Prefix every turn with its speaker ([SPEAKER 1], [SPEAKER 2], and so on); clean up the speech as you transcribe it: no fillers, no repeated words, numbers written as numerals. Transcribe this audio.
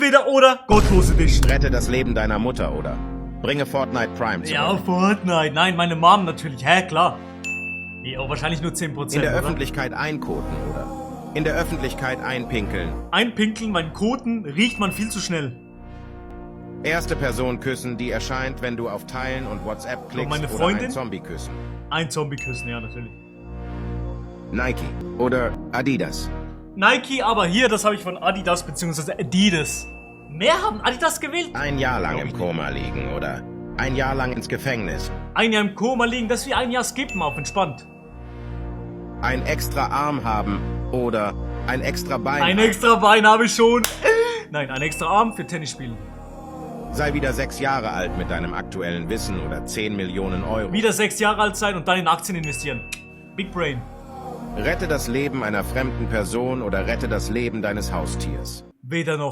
[SPEAKER 1] Entweder oder, Gottlose Edition.
[SPEAKER 2] Rette das Leben deiner Mutter oder bringe Fortnite Prime zurück.
[SPEAKER 1] Ja, Fortnite. Nein, meine Mom natürlich. Hä, klar. Ja, wahrscheinlich nur 10%,
[SPEAKER 2] In der
[SPEAKER 1] oder?
[SPEAKER 2] Öffentlichkeit einkoten oder in der Öffentlichkeit einpinkeln.
[SPEAKER 1] Einpinkeln, meinen Koten, riecht man viel zu schnell.
[SPEAKER 2] Erste Person küssen, die erscheint, wenn du auf Teilen und WhatsApp klickst
[SPEAKER 1] meine
[SPEAKER 2] oder
[SPEAKER 1] Freundin?
[SPEAKER 2] ein Zombie küssen.
[SPEAKER 1] Ein Zombie küssen, ja, natürlich.
[SPEAKER 2] Nike oder Adidas.
[SPEAKER 1] Nike, aber hier, das habe ich von Adidas bzw. Adidas. Mehr haben Adidas gewählt?
[SPEAKER 2] Ein Jahr lang im Koma liegen oder ein Jahr lang ins Gefängnis.
[SPEAKER 1] Ein Jahr im Koma liegen, das ist wie ein Jahr skippen auf entspannt.
[SPEAKER 2] Ein extra Arm haben oder ein extra Bein.
[SPEAKER 1] Ein extra Bein habe ich schon. Nein, ein extra Arm für Tennis spielen.
[SPEAKER 2] Sei wieder 6 Jahre alt mit deinem aktuellen Wissen oder 10 Millionen Euro.
[SPEAKER 1] Wieder 6 Jahre alt sein und dann in Aktien investieren. Big Brain.
[SPEAKER 2] Rette das Leben einer fremden Person oder rette das Leben deines Haustiers.
[SPEAKER 1] Weder noch.